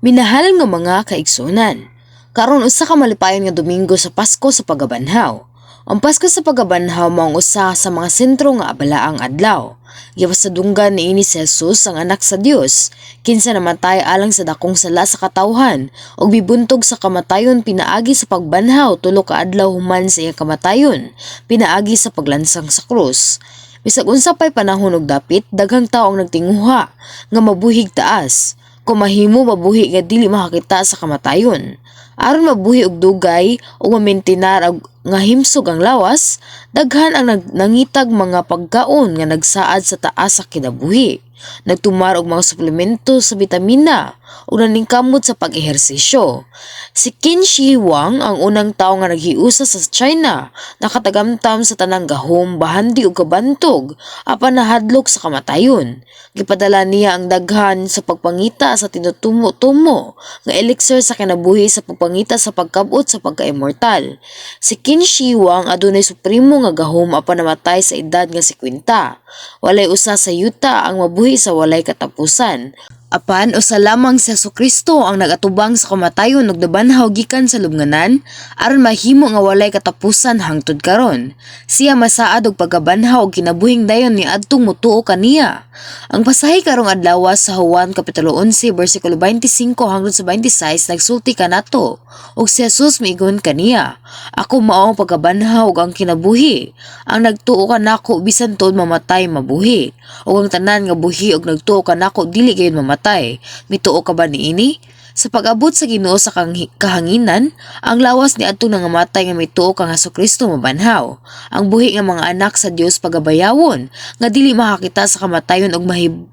Minahal nga mga kaigsuonan, karon usa ka malipayon nga Domingo sa Pasko sa Pagabanhaw. Ang Pasko sa Pagabanhaw mao ang usa sa mga sentro nga abalaang adlaw. Gipasadunggan niini si Jesus, ang Anak sa Dios, kinsa namatay alang sa dakong sala sa katawhan ug mibuntog sa kamatayon pinaagi sa pagbanhaw 3 ka adlaw human sa iyang kamatayon pinaagi sa paglansang sa krus. Bisag unsa pay panahon ug dapit, daghang tawo ang nagtinguha nga mabuhig taas. Kung mahimo, mabuhi nga dili makakita sa kamatayon. Aron mabuhi og dugay ug mamentinar og nga himsog ang lawas, daghan ang nangitag mga pagkaon nga nagsaad sa taas sa kinabuhi. Nagtumar og mga suplemento sa bitamina ug naningkamot sa pag-ehersisyo. Si Qin Shi Huang, ang unang tawo nga naghiusa sa China, nakatagamtam sa tanang gahom, bahandi ug kabantog, apan nahadlok sa kamatayon. Gipadala niya ang daghan sa pagpangita sa tinutumo-tumo nga elixir sa kinabuhi sa pagpangita sa pagkab-ot sa pagka-immortal. Si Qin Shi Huang adunay supremo nga gahom apan namatay sa edad nga 50. Walay usa sa yuta ang mabuhi sa walay katapusan. Apan usa lamang, si Hesukristo, ang nag-atubang sa kamatayon ug nabanhaw gikan sa lubnganan aron mahimo nga walay katapusan hangtod karon. Siya masaad og pagkabanhaw ug kinabuhing dayon niadtong motuo kaniya. Ang pasahe karong adlaw sa Juan kapitulo 11 bersikulo 25 hangtod sa 26 nagsulti kanato, ug si Jesus miingon kaniya, "Ako mao ang pagkabanhaw ug ang kinabuhi. Ang nagtuo kanako, bisan tuod mamatay, mabuhi. Ug ang tanan nga buhi ug nagtuo kanako dili gayud mamatay. Mituo ka ba niini?" Sa pag-abot sa Ginoo sa kahanginan, ang lawas ni adtong nangamatay nga mituo kang Hesukristo mabanhaw. Ang buhi nga mga anak sa Dios pagabayawon nga dili makakita sa kamatayon ug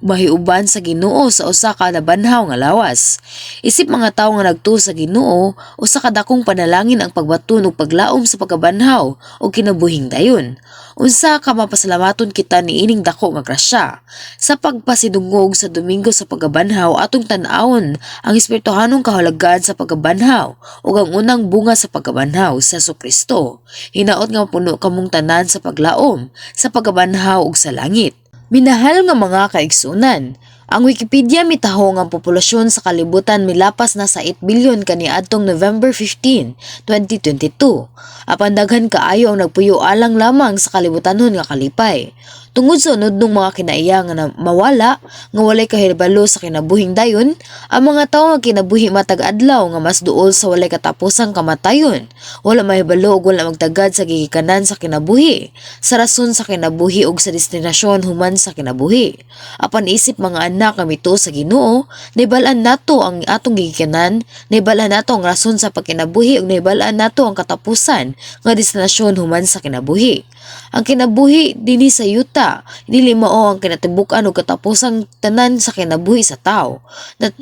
mahiuban sa Ginoo sa usa ka nabanhaw nga lawas. Isip mga tawo nga nagtuo sa Ginoo, usa ka dakong panalangin ang pagbaton ug paglaom sa pagkabanhaw ug kinabuhing dayon. Unsa ka mapasalamaton kita niining dako nga grasya. Sa pagpasidungog sa Domingo sa Pagkabanhaw, atong tan-awon ang espirituhanong kahulugan sa pagkabanhaw ug ang unang bunga sa pagkabanhaw, sa Kristo. Hinaot nga mapuno kamong tanan sa paglaom sa pagkabanhaw ug sa langit. Minahal nga mga kaigsuonan, ang Wikipedia mitaho nga ang populasyon sa kalibutan milapas na sa 8 bilyon kaniadtong November 15, 2022. Apan daghan kaayo ang nagpuyo alang lamang sa kalibutanon nga kalipay. Tungod sa unodnong mga kinaiya nga mawala nga walay kahibalo sa kinabuhing dayon, ang mga tawo nga kinabuhi matag adlaw nga mas duol sa walay katapusang kamatayon, wala mahibalo ug wala magtagad sa gigikanan sa kinabuhi, sa rason sa kinabuhi ug sa destinasyon human sa kinabuhi. Apan isip mga anak nga mituo sa Ginoo, nahibal-an nato ang atong gigikanan, nahibal-an nato ang rason sa pagkinabuhi ug nahibal-an nato ang katapusan nga destinasyon human sa kinabuhi. Ang kinabuhi dinhi sa yuta, dili mao ang kinatibuk-an ug katapusang tanan sa kinabuhi sa tawo.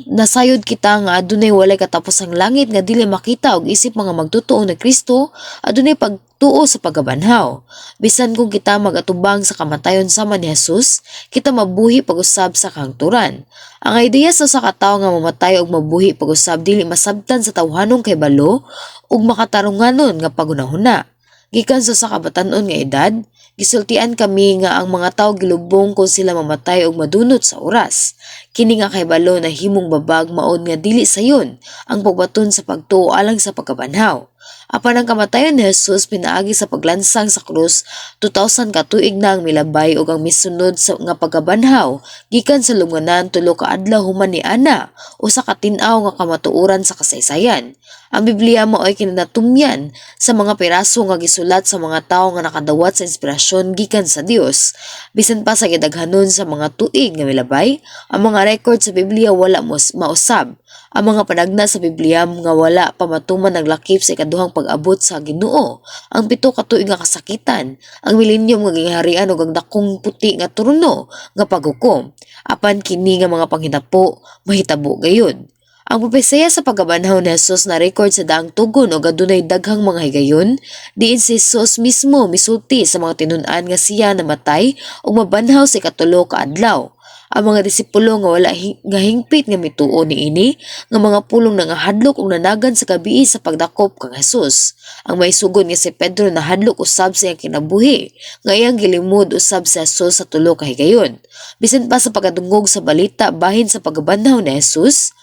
Nasayod kita nga adunay walay katapusang langit nga dili makita ug isip mga magtotoo ni Kristo, adunay pagtuo sa pagkabanhaw. Bisan kung kita mag-atubang sa kamatayon sama ni Jesus, kita mabuhi pag-usab sa kahangturan. Ang ideya sa usa ka tawo nga mamatay ug mabuhi pag-usab dili masabtan sa tawhanong kahibalo ug makatarunganon nga paghunahuna. Gikan sa usa ka batan-on nga edad, gisultian kami nga ang mga tawo gilubong kung sila mamatay ug madunot sa oras. Kini nga kahibalo nahimong babag maod nga dili sayon ang pagbaton sa pagtuo alang sa pagkabanhaw. Apan ang kamatayon ni Jesus pinaagi sa paglansang sa krus 2000 ka tuig na ang milabay ug ang misunod sa nga pagkabanhaw gikan sa lubnganan 3 ka adlaw human ni ana, usa ka tin-aw nga kamatuoran sa kasaysayan. Ang Biblia mao'y kinatumyan sa mga piraso nga gisulat sa mga tawo nga nakadawat sa inspirasyon gikan sa Dios. Bisan pa sa gidaghanon sa mga tuig nga milabay, ang mga record sa Biblia wala mausab. Ang mga panagna sa Biblia nga wala pa matuman naglakip sa ikaduhang pag-abot sa Ginoo, ang 7 ka tuig nga kasakitan, ang milenyum nga gingharian ug ang dakong puti nga trono nga paghukom. Apan kini nga mga panghitabo mahitabo gayud. Ang propesiya sa pagkabanhaw ni Jesus na record sa Daang Tugon ug adunay daghang mga higayon diin si Jesus mismo misulti sa mga tinun-an nga siya namatay ug mabanhaw sa ikatulo ka adlaw. Ang mga disipulo nga wala nga hingpit nga mituo niini nga mga pulong nangahadlok ug nanagan sa gabii sa pagdakop kang Jesus. Ang maisugod nga si Pedro nahadlok usab sa iyang kinabuhi nga iyang gilimod usab si Jesus sa 3 ka higayon. Bisan pa sa pagkadungog sa balita bahin sa pagkabanhaw ni Jesus,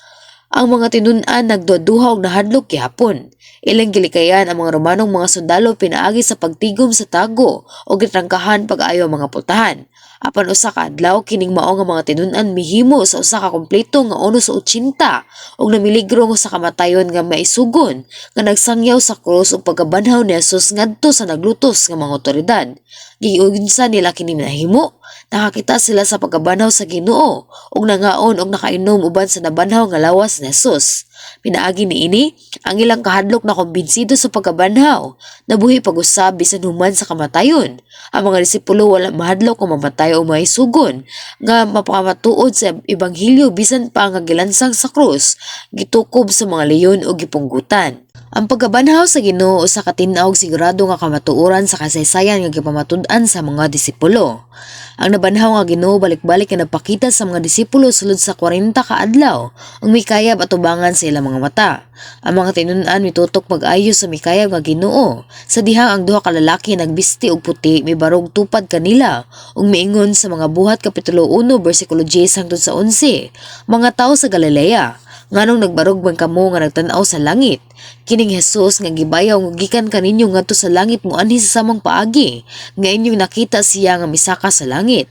Ang mga tinun-an nagduha-duha og nahadlok gihapon. Ilang gilikayan ang mga Romanong mga sundalo pinaagi sa pagtigom sa tago o gitrangkahan pag-ayo ang mga pultahan. Apan usa ka adlaw, kining mao nga mga tinun-an mihimo sa usa ka kompleto nga 1 sa 80 ug namiligro sa kamatayon nga maisugon nga nagsangyaw sa krus ug pagkabanhaw ni Jesus ngadto sa naglutos nga mga otoridad. Giunsa nila kini nahimo? Nakakita sila sa pagkabanhaw sa Ginoo ug nangaon ug nakainom uban sa nabanhaw nga lawas ni Jesus. Pinaagi niini, ang ilang kahadlok na kumbinsido sa pagkabanhaw, nabuhi pag-usab bisan human sa kamatayon. Ang mga disipulo wala mahadlok kung mamatay o maisugon nga mapakamatuod sa ebanghelyo bisan pa nga gilansang sa krus, gitukob sa mga leyon o gipunggutan. Ang pagkabanhaw sa Ginoo usa ka tin-aw ug sigurado nga kamatuoran sa kasaysayan nga gipamatud-an sa mga disipulo. Ang nabanhaw nga Ginoo balik-balik nga nagpakita sa mga disipulo sulod sa 40 ka adlaw ug mikayab atubangan sa ilang mga mata. Ang mga tinun-an mitutok pag-ayo sa mikayab nga Ginoo sa dihang ang duha ka lalaki nagbisti og puti mibarog tupad kanila ug miingon sa mga Buhat kapitulo 1 bersikulo 10 hangtod sa 11, "Mga tawo sa Galilea, nganong nagbarog man kamo nga nagtan-aw sa langit? Kining Jesus nga gibayaw nga gikan kaninyo ngadto sa langit moanhi sa samang paagi nga inyong nakita siya nga misaka sa langit."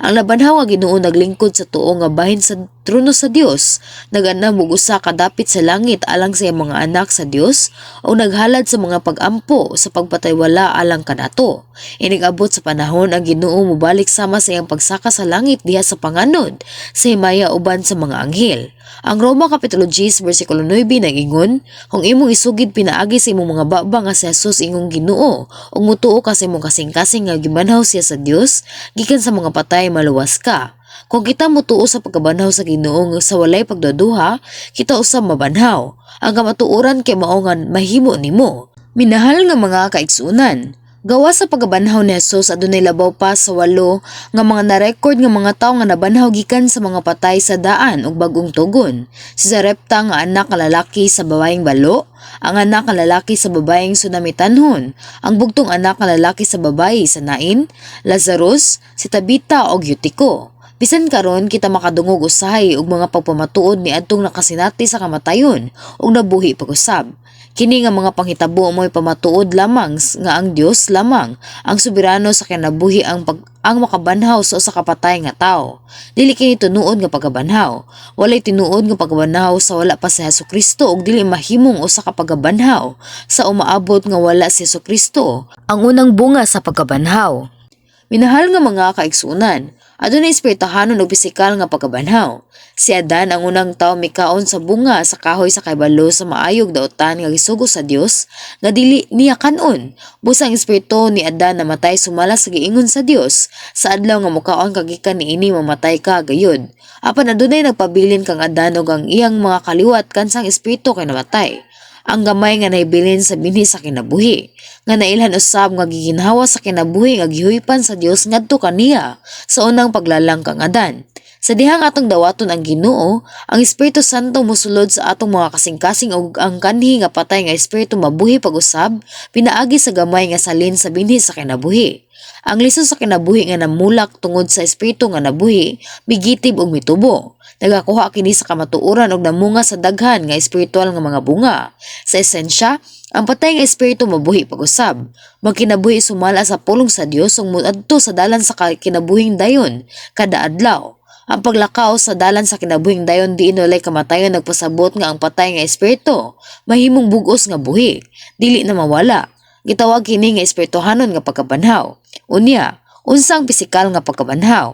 Ang nabanhaw nga Ginoo naglingkod sa tuo nga bahin sa trono sa Dios, nag-anam og usa ka dapit sa langit alang sa iyang mga anak sa Dios o naghalad sa mga pag-ampo sa pagpatayawala alang kanato. Inig-abot sa panahon, ang Ginoo mobalik sama sa iyang pagsaka sa langit diha sa panganod sa himaya uban sa mga anghel. Ang Roma kapitulo 10 bersikulo 9 nag-ingon, "Kung imong isugid pinaagi sa imong mga baba nga si Jesus imong Ginoo ug mutuo ka sa imong kasing-kasing nga gibanhaw siya sa Dios gikan sa mga patay, maluwas ka." Kung kita motuo sa pagkabanhaw sa Ginoo nga sa walay pagduduha, kita usab mabanhaw. Ang kamatuoran kay mao nga mahimo nimo. Minahal nga mga kaigsuonan, gawas sa pagkabanhaw ni Jesus, adunay labaw pa sa walo nga mga na-record nga mga tawo nga nabanhaw gikan sa mga patay sa Daan ug Bag-ong Tugon. Si Sarepta nga anak nga lalaki sa babaeng balo, ang anak nga lalaki sa babaeng Sunamitanhon, ang bugtong anak nga lalaki sa babae sa Nain, Lazarus, si Tabita og Eutico. Bisan karon kita makadungog usahay og mga pagpamatuod niadtong nakasinati sa kamatayon ug nabuhi pag-usab. Kini nga mga panghitabo mo'y pamatuod lamang nga ang Dios lamang ang soberano sa kinabuhi ang makabanhaw sa usa ka patay nga tawo. Dili kini tinuod nga pagkabanhaw. Walay tinuod nga pagkabanhaw sa wala pa si Hesukristo ug dili mahimong usa ka pagkabanhaw sa umaabot nga wala si Hesukristo, ang unang bunga sa pagkabanhaw. Minahal nga mga kaigsuonan, adunay espirituhanon ug pisikal nga pagkabanhaw. Si Adan, ang unang tawo, mikaon sa bunga sa kahoy sa kahibalo sa maayo ug dautan nga gisugo sa Dios nga dili niya kan-on. Busa ang espiritu ni Adan namatay sumala sa giingon sa Dios, "Sa adlaw nga mukaon ka gikan niini, mamatay ka gayud." Apan adunay nagpabilin kang Adan ug ang iyang mga kaliwat kansang espiritu kay namatay. Ang gamay nga nahibilin sa binhi sa kinabuhi nga nailhan usab nga giginhawa sa kinabuhi nga gihuypan sa Dios ngadto kaniya sa unang paglalang kang Adan. Sa dihang atong dawaton ang Ginoo, ang Espiritu Santo mosulod sa atong mga kasing-kasing ug ang kanhi nga patay nga espiritu mabuhi pag-usab pinaagi sa gamay nga salin sa binhi sa kinabuhi. Ang liso sa kinabuhi nga namulak tungod sa espiritu nga nabuhi, migitib ug mitubo. Nagakuha kini sa kamatuoran ug namunga sa daghan nga espiritual nga mga bunga. Sa esensya, ang patay nga espiritu mabuhi pag-usab. Magkinabuhi sumala sa pulong sa Dios ug moadto sa dalan sa kinabuhing dayon kada adlaw. Ang paglakaw sa dalan sa kinabuhing dayon diin walay kamatayon nagpasabot nga ang patay nga espiritu mahimong bug-os nga buhi, dili na mawala. Gitawag kini nga espirituhanon nga pagkabanhaw. Unya, unsa ang pisikal nga pagkabanhaw?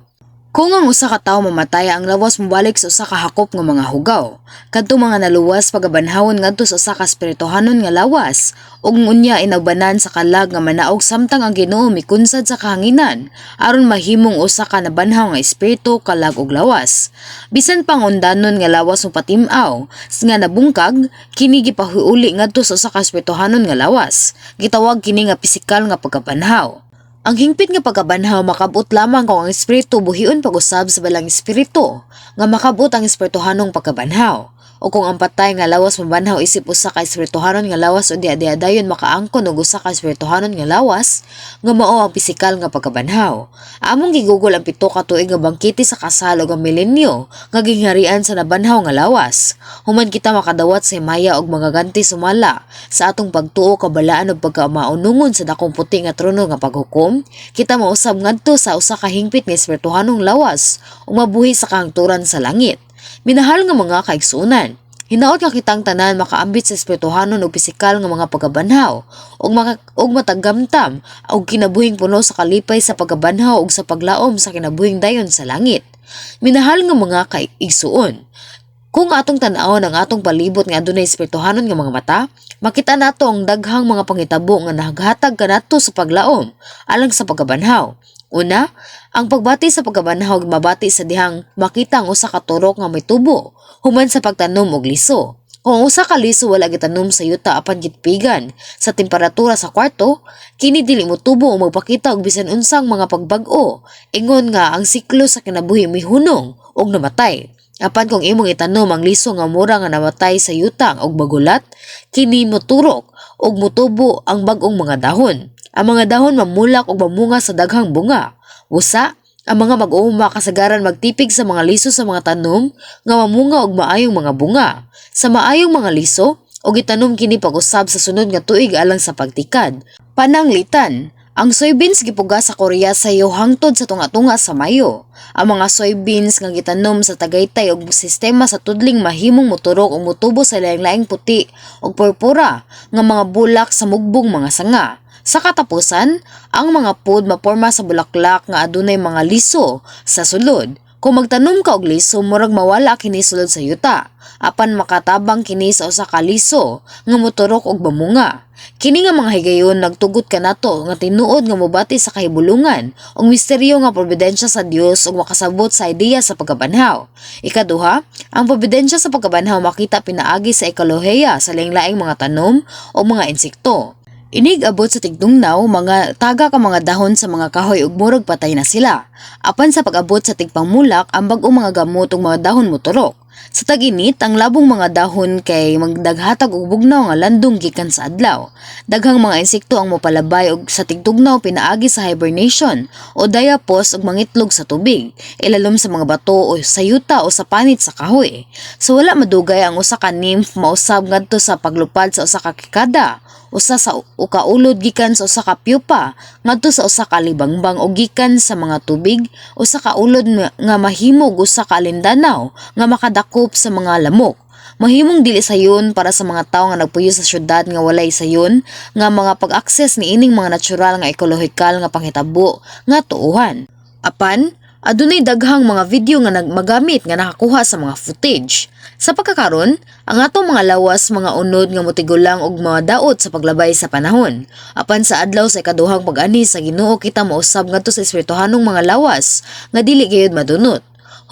Kung ang usa ka tawo mamatay, ang lawas mobalik sa usa ka hakop nga mga hugaw. Kadtong mga naluwas pagabanhawon ngadto sa usa ka espirituhanon nga lawas ug unya inaubanan sa kalag nga manaog samtang ang Ginoo mikunsad sa kahanginan aron mahimong usa ka nabanhaw nga espiritu, kalag ug lawas. Bisan pang undanon nga lawas mopatim-aw nga nabungkag, kini gipahiuli ngadto sa usa ka espirituhanon nga lawas. Gitawag kini nga pisikal nga pagkabanhaw. Ang hingpit nga pagkabanhaw makabot lamang kung ang espiritu buhion pag-usab sa balang espiritu, nga makabot ang espirituhanong pagkabanhaw. O kung ang patay nga lawas mabanhaw isip usa ka espirituhanon nga lawas o diha diha dayon makaangkon og usa ka espirituhanon nga lawas nga mao ang pisikal nga pagkabanhaw. Among gigugol ang 7 ka tuig nga bangkete sa kasal ug ang milenyo nga gingharian sa nabanhaw nga lawas. Human kita makadawat sa himaya og magaganti sumala sa atong pagtuo, kabalaan ug pagkamaunungon sa dakong puti nga trono nga paghukom, kita mausab ngadto sa usa ka hingpit nga espirituhanong lawas ug mabuhi sa kahangturan sa langit. Minahal nga mga kaigsuonan, hinaot nga kitang tanan makaambit sa espirituhanon ug pisikal nga mga pagkabanhaw ug matagamtam og kinabuhing puno sa kalipay sa pagkabanhaw ug sa paglaom sa kinabuhing dayon sa langit. Minahal nga mga kaigsuon, kung atong tan-awon ang atong palibot nga adunay espirituhanon nga mga mata, makita nato ang daghang mga panghitabo nga naghatag kanato sa paglaom alang sa pagkabanhaw. Una, ang pagbati sa pagkabanhaw mabati sa dihang makita ang usa ka turok nga may tubo human sa pagtanom og liso. Kung ang usa ka liso wala gitanom sa yuta apan gitpigan sa temperatura sa kwarto, kini dili motubo o magpakita og bisan unsang mga pagbag-o, ingon nga ang siklo sa kinabuhi mihunong ug namatay. Apan kung imong itanom ang liso nga mura nga namatay sa yuta ug magulat, kini moturok ug motubo ang bag-ong mga dahon. Ang mga dahon mamulak ug mamunga sa daghang bunga. Usa, ang mga mag-uuma kasagaran magtipig sa mga liso sa mga tanom nga mamunga og maayong mga bunga. Sa maayong mga liso, ug itanom kini pag-usab sa sunod nga tuig alang sa pagtikad. Pananglitan, ang soybeans gipugas sa Korea sayo hangtod sa tunga-tunga sa Mayo. Ang mga soybeans nga gitanom sa Tagaytay og sistema sa tudling mahimong moturok ug motubo sa laing-laing puti ug purpura nga mga bulak sa mugbong mga sanga. Sa katapusan, ang mga pod maporma sa bulaklak nga adunay mga liso sa sulod. Kung magtanom ka og liso, murag mawala kini sulod sa yuta. Apan makatabang kini sa usa ka liso nga moturok og mamunga. Kini nga mga higayon nagtugot kanato nga tinuod nga mobati sa kahibulungan ug misteryo nga providensya sa Dios ug makasabot sa ideya sa pagkabanhaw. Ikaduha, ang providensya sa pagkabanhaw makita pinaagi sa ekolohiya sa laing-laing mga tanom o mga insekto. Inig abot sa tigtugnaw, mga tagak ang mga dahon sa mga kahoy ug murag patay na sila. Apan sa pag-abot sa tigpangmulak, ang bag-ong mga gamot ug mga dahon moturok. Sa tag-init, ang labong mga dahon kay magdaghatag og bugnaw nga landong gikan sa adlaw. Daghang mga insekto ang mopalabay og sa tigtugnaw pinaagi sa hibernation o diapause ug mangitlog sa tubig, ilalom sa mga bato o sa yuta o sa panit sa kahoy. Sa wala madugay, ang usa ka nymph mausab ngadto sa paglupad sa usa ka kikada, usa sa ukaulod gikan sa usa ka pupa ngadto sa usa ka libangbang o gikan sa mga tubig usa ka ulod nga mahimog usa ka alindanaw nga makadakop sa mga lamok. Mahimong dili sayon para sa mga tawo nga nagpuyo sa syudad nga walay sayon nga mga pag-access niining mga natural nga ekolohikal nga panghitabo nga tuohan. Apan, adunay daghang mga video nga nagmagamit nga nakakuha sa mga footage. Sa pagkakaron, ang atong mga lawas mga unod nga motigulang og mga daot sa paglabay sa panahon. Apan sa adlaw sa ikaduhang pag-anhi sa Ginoo, kita mausab ngadto sa espirituhanong mga lawas nga dili gayud madunot.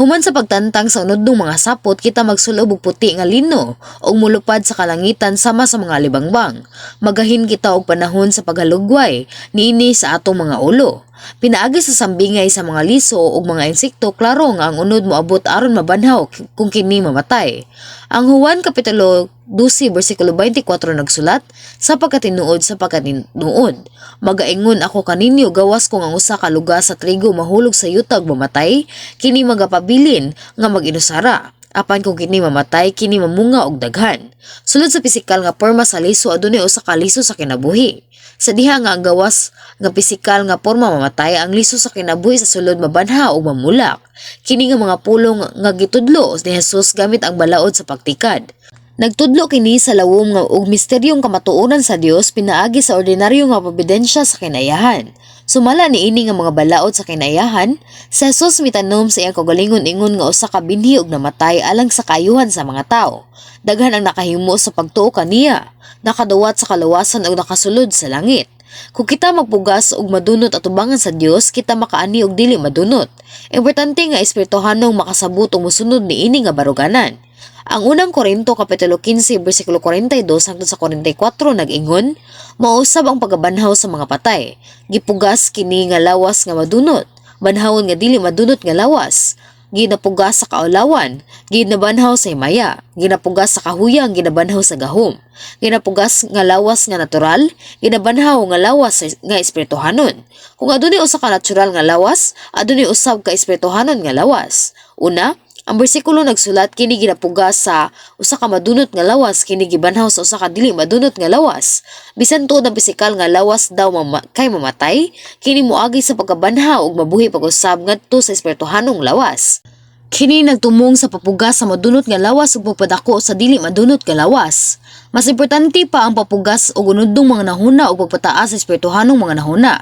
Human sa pagtantang sa unodnong mga sapot, kita magsulob og puti nga lino ug mulupad sa kalangitan sama sa mga libangbang. Magahin kita og panahon sa paghalugway niini sa atong mga ulo. Pinaagi sa sambingay sa mga liso ug mga insekto, klaro nga ang unod moabot aron mabanhaw kung kini mamatay. Ang Juan Kapitulo 12 bersikulo 24 nagsulat, "Sa pagkatinuod, sa pagkatinuod, magaingon ako kaninyo, gawas kung ang usa ka lugas sa trigo mahulog sa yuta ug mamatay, kini magapabilin nga mag-inusara. Apan kung kini mamatay, kini mamunga og daghan." Sulod sa pisikal nga porma sa liso, adunay usa ka liso sa kinabuhi. Sa diha nga ang gawas nga pisikal nga porma mamatay, ang liso sa kinabuhi sa sulod mabanhaw ug mamulak. Kini nga mga pulong nga gitudlo ni Jesus gamit ang balaod sa pagtikad. Nagtudlo kini sa lawom nga ug misteryong kamatuoran sa Dios pinaagi sa ordinaryo nga providensya sa kinaiyahan. Sumala niini nga mga balaod sa kinaiyahan, si Jesus mitanom sa iyang kaugalingon ingon nga usa ka binhi ug namatay alang sa kaayuhan sa mga tawo. Daghan ang nakahimo sa pagtuo kaniya, nakaduwat sa kaluwasan ug nakasulod sa langit. Kung kita magpugas og madunot atubangan sa Dios, kita makaani og dili madunot. Importante nga espirituhanong makasabot ug mosunod niini nga baruganan. Ang Unang Korinto Kapitulo 15 bersikulo 42 hangtod sa 44 nag-ingon, "Mausab ang pagkabanhaw sa mga patay. Gipugas kini nga lawas nga madunot, banhawon nga dili madunot nga lawas. Ginapugas sa kaulawan, ginabanhaw sa himaya, ginapugas sa kahuyang, ginabanhaw sa gahom. Ginapugas nga lawas nga natural, ginabanhaw nga lawas nga espirituhanon. Kung adunay usa ka natural nga lawas, adunay usab ka espirituhanon nga lawas. Una, ang bersikulo nagsulat kini ginapugas sa usa ka madunot nga lawas, kini gibanhaw sa usa ka dili madunot nga lawas. Bisan tuod ang pisikal nga lawas daw kay mamatay, kini moagi sa pagkabanhaw ug mabuhi pag-usab ngadto sa espirituhanong lawas. Kini nagtumong sa papugas sa madunot nga lawas ug pagpadako sa dili madunot nga lawas. Mas importante pa ang papugas og unodnong mga hunahuna ug pagpataas sa espirituhanong mga hunahuna.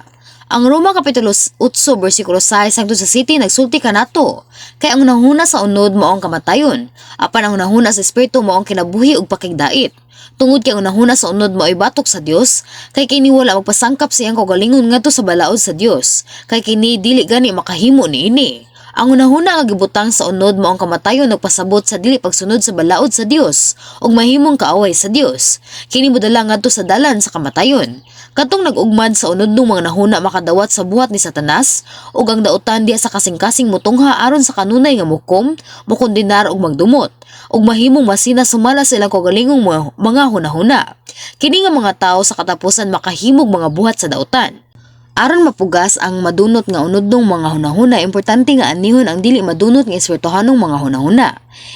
Ang Roma Kapitulo 8 bersikulo 6 hangtod sa 7 nagsulti kanato. Kay ang hunahuna sa unod mao ang kamatayon, apan ang hunahuna sa espiritu mao ang kinabuhi ug pakigdait. Tungod kay ang hunahuna sa unod mao'y batok sa Dios, kay kini wala magpasangkap sa iyang kaugalingon ngadto sa balaod sa Dios, kay kini dili gani makahimo niini. Ang hunahuna nga gibutang sa unod mao ang kamatayon nagpasabot sa dili pagsunod sa balaod sa Dios ug mahimong kaaway sa Dios. Kini modala ngadto sa dalan sa kamatayon. Katong nag-ugmad sa unodnong mga hunahuna makadawat sa buhat ni Satanas ug ang dautan diha sa kasing-kasing mutungha aron sa kanunay nga muhukom, mukondenar ug magdumot ug mahimong masina sumala sa ilang kaugalingong mga hunahuna. Kini nga mga tawo sa katapusan makahimog mga buhat sa dautan. Aron mapugas ang madunot nga unodnong mga hunahuna, importante nga anihon ang dili madunot nga espirituhanong mga hunahuna.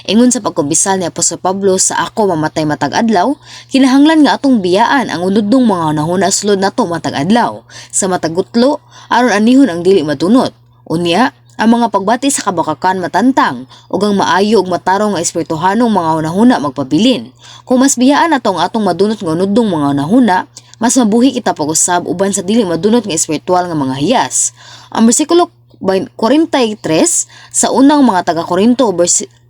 Ingon sa pagkumpisal ni Apostol Pablo sa "Ako mamatay matag adlaw", kinahanglan nga atong biyaan ang unodnong mga hunahuna sulod nato matag adlaw sa matag gutlo aron anihon ang dili madunot. Unya, ang mga pagbati sa kabakakan matantang ug ang maayo ug matarong nga espirituhanong mga hunahuna magpabilin. Kung mas biyaan nato ang atong madunot nga unodnong mga hunahuna, mas mabuhi kita pag-usab uban sa dili madunot nga espiritual nga mga hiyas. Ang bersikulo 43 sa Unang mga taga-Korinto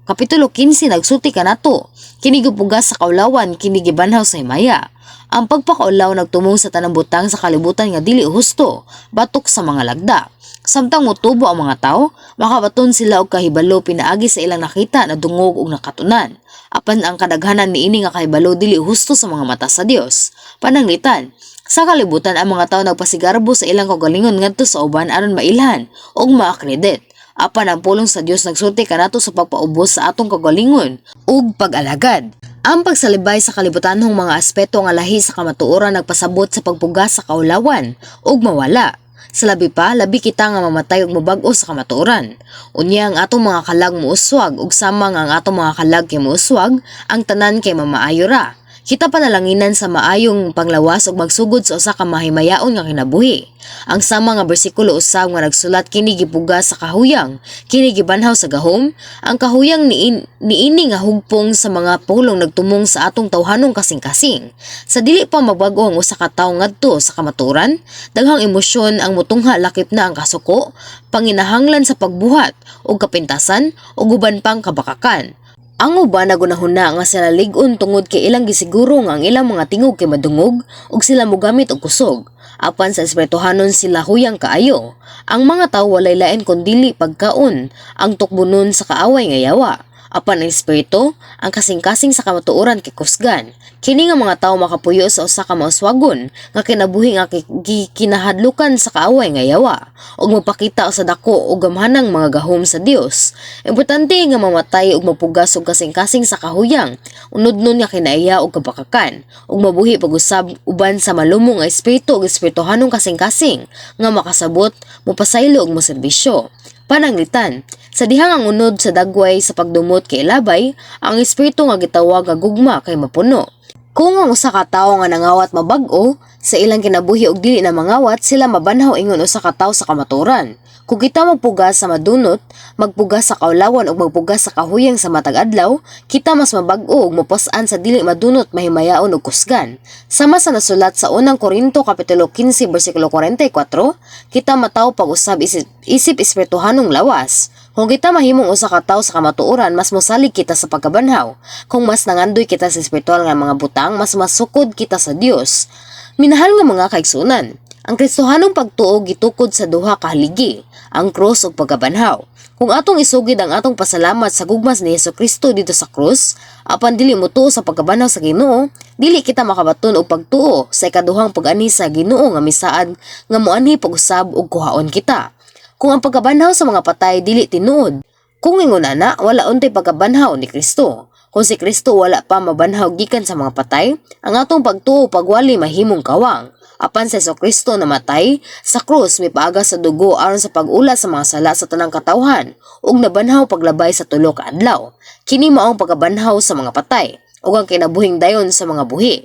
Kapitulo 15 nagsulti kanato. Kini gipugas sa kaulawan, kini gibanhaw sa himaya. Ang pagpakaulaw nagtumong sa tanang butang sa kalibutan nga dili husto, batok sa mga lagda. Samtang motubo ang mga tao, makabaton sila og kahibalo pinaagi sa ilang nakita, nadungog ug nakatunan. Apan ang kadaghanan niini nga kahibalo dili husto sa mga mata sa Dios. Pananglitan, sa kalibutan ang mga tao nagpasigarbo sa ilang kaugalingon ngadto sa uban aron mailhan ug ma-accredit. Apan ang pulong sa Dios nagsulti kanato sa pagpaubos sa atong kaugalingon ug pag-alagad. Ang pagsalibay sa kalibutanhong mga aspeto nga lahi sa kamatuoran nagpasabot sa pagpugas sa kaulawan ug mawala. Sa labi pa, labi kita nga mamatay ug mobag-o sa kamatuoran. Unya ang atong mga kalag muuswag ug sama nga ang atong mga kalag kay muuswag, ang tanan kay mamaayo ra. Kita panalanginan sa maayong panglawas ug magsugod sa usa ka mahimayaon nga kinabuhi. Ang sama nga bersikulo usab nga nagsulat kini gipugas sa kahuyang, kini gibanhaw sa gahom. Ang kahuyang niini nga hugpong sa mga pulong nagtumong sa atong tawhanong kasing-kasing. Sa dili pa magbag-o ang usa ka tawo ngadto sa kamatuoran, daghang emosyon ang mutungha lakip na ang kasuko, panginahanglan sa pagbuhat ug kapintasan ug uban pang kabakakan. Ang uban nagunahuna nga sila lig-on tungod kay ilang gisiguro nga ang ilang mga tingog kay madungog ug sila mogamit og kusog. Apan sa espirituhanon sila huyang kaayo. Ang mga tawo walay lain kundili pagkaon ang tukbonon sa kaaway nga yawa. Apan ang espiritu, ang kasing-kasing sa kamatuoran kay kusgan. Kini nga mga tawo makapuyo sa usa ka mauswagon nga kinabuhi nga gikinahadlukan sa kaaway nga yawa ug magpakita sa dako ug gamhanang mga gahom sa Dios. Importante nga mamatay ug mapugas og kasing-kasing sa kahuyang, unodnon nga kinaiya ug kabakakan, ug mabuhi pag-usab uban sa malumo nga espiritu ug espirituhanong kasing-kasing nga makasabot, mopasaylo ug moserbisyo. Pananglitan, sa dihang ang unod sa dagway sa pagdumot kay labay, ang espiritu nga gitawag nga gugma kay mapuno. Kung ang usa ka tawo nga nangawat mabag-o sa ilang kinabuhi ug dili na mangawat, sila mabanhaw ingon usa ka tawo sa kamatuoran. Kung kita magpugas sa madunot, magpugas sa kaulawan ug magpugas sa kahuyang sa matag adlaw, kita mas mabag-o ug mopas-an sa dili madunot, mahimayaon ug kusgan. Sama sa nasulat sa Unang Korinto Kapitulo 15 bersikulo 44, kita matawo pag-usab isip espirituhanong lawas. Kung kita mahimong usa ka tawo sa kamatuoran, mas mosalig kita sa pagkabanhaw. Kung mas nangandoy kita sa espiritual nga mga butang, mas masukod kita sa Dios. Minahal nga mga kaigsuonan, ang Kristohanong pagtuo gitukod sa duha ka haligi, ang krus ug pagkabanhaw. Kung atong isugid ang atong pasalamat sa gugma ni Hesus Kristo didto sa krus, apan dili motuo sa pagkabanhaw sa Ginoo, dili kita makabaton og pagtuo sa ikaduhang pag-anhi sa Ginoo nga misaad nga moanhi pag-usab ug kuhaon kita. Kung ang pagkabanhaw sa mga patay dili tinuod, Kung ingon ana, wala untay pagkabanhaw ni Kristo. Kung si Kristo wala pa mabanhaw gikan sa mga patay, ang atong pagtuo pagwali mahimong kawang. Apan si Kristo namatay sa krus mipaagi sa dugo aron sa pag-ula sa mga sala sa tanang katawhan ug nabanhaw paglabay sa 3 ka adlaw. Kini mao ang pagkabanhaw sa mga patay ug ang kinabuhing dayon sa mga buhi.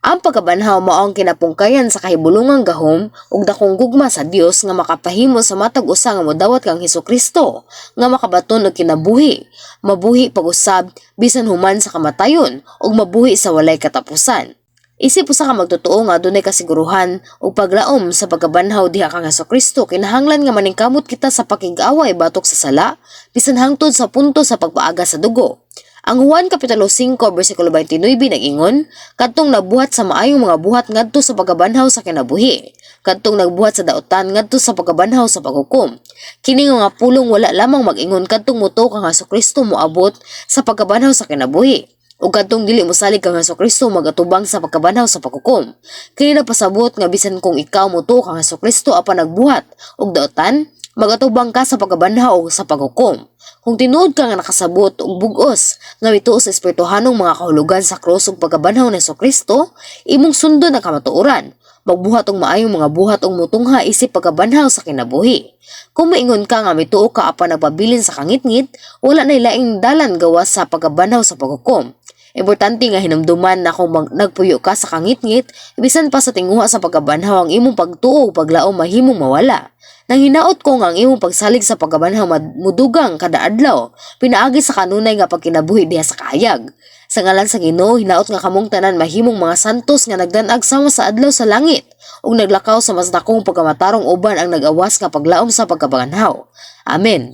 Ang pagkabanhaw mao ang kinapungkayan sa kahibulungang gahom ug dakong gugma sa Dios nga makapahimo sa matag usa nga modawat kang Hesukristo nga makabaton og kinabuhi, mabuhi pag-usab bisan human sa kamatayon ug mabuhi sa walay katapusan. Isip usa ka magtotoo nga adunay kasiguruhan ug paglaom sa pagkabanhaw diha kang Hesukristo, kinahanglan nga maningkamot kita sa pakig-away batok sa sala bisan hangtod sa punto sa pagpaaga sa dugo. Ang Juan Kapitulo 5 bersikulo 29 nag-ingon, "Kadtong nabuhat sa maayong mga buhat ngadto sa pagkabanhaw sa kinabuhi, kadtong nagbuhat sa daotan ngadto sa pagkabanhaw sa paghukom." Kini nga pulong wala lamang mag-ingon kadtong motuo kang Hesukristo moabot sa pagkabanhaw sa kinabuhi ug kadtong dili mosalig kang Hesukristo magatubang sa pagkabanhaw sa paghukom. Kini nagpasabot nga bisan kung ikaw motuo kang Hesukristo apan nagbuhat og daotan, magatubang ka sa pagkabanhaw sa paghukom. Kung tinuod ka nga nakasabot og bug-os nga mituo sa espirituhanong mga kahulugan sa krus ug pagkabanhaw ni Kristo, imong sundon ang kamatuoran, magbuhat og maayong mga buhat ug mutungha isip pagkabanhaw sa kinabuhi. Kung maingon ka nga mituo ka apan nagpabilin sa kangitngit, wala na laing dalan gawas sa pagkabanhaw sa paghukom. Importante nga hinumduman na kung nagpuyo ka sa kangitngit, bisan pa sa tinguha sa pagkabanhaw, ang imong pagtuo ug paglaom mahimong mawala. Nang hinaot ko nga ang imong pagsalig sa pagkabanhaw mudugang kada adlaw, pinaagi sa kanunay nga pagkinabuhi diha sa kahayag. Sa ngalan sa Ginoo, hinaot nga kamong tanan mahimong mga santos nga nagdanag sama sa adlaw sa langit ug naglakaw sa mas dakong pagkamatarong uban ang nag-awas nga paglaom sa pagkabanhaw. Amen.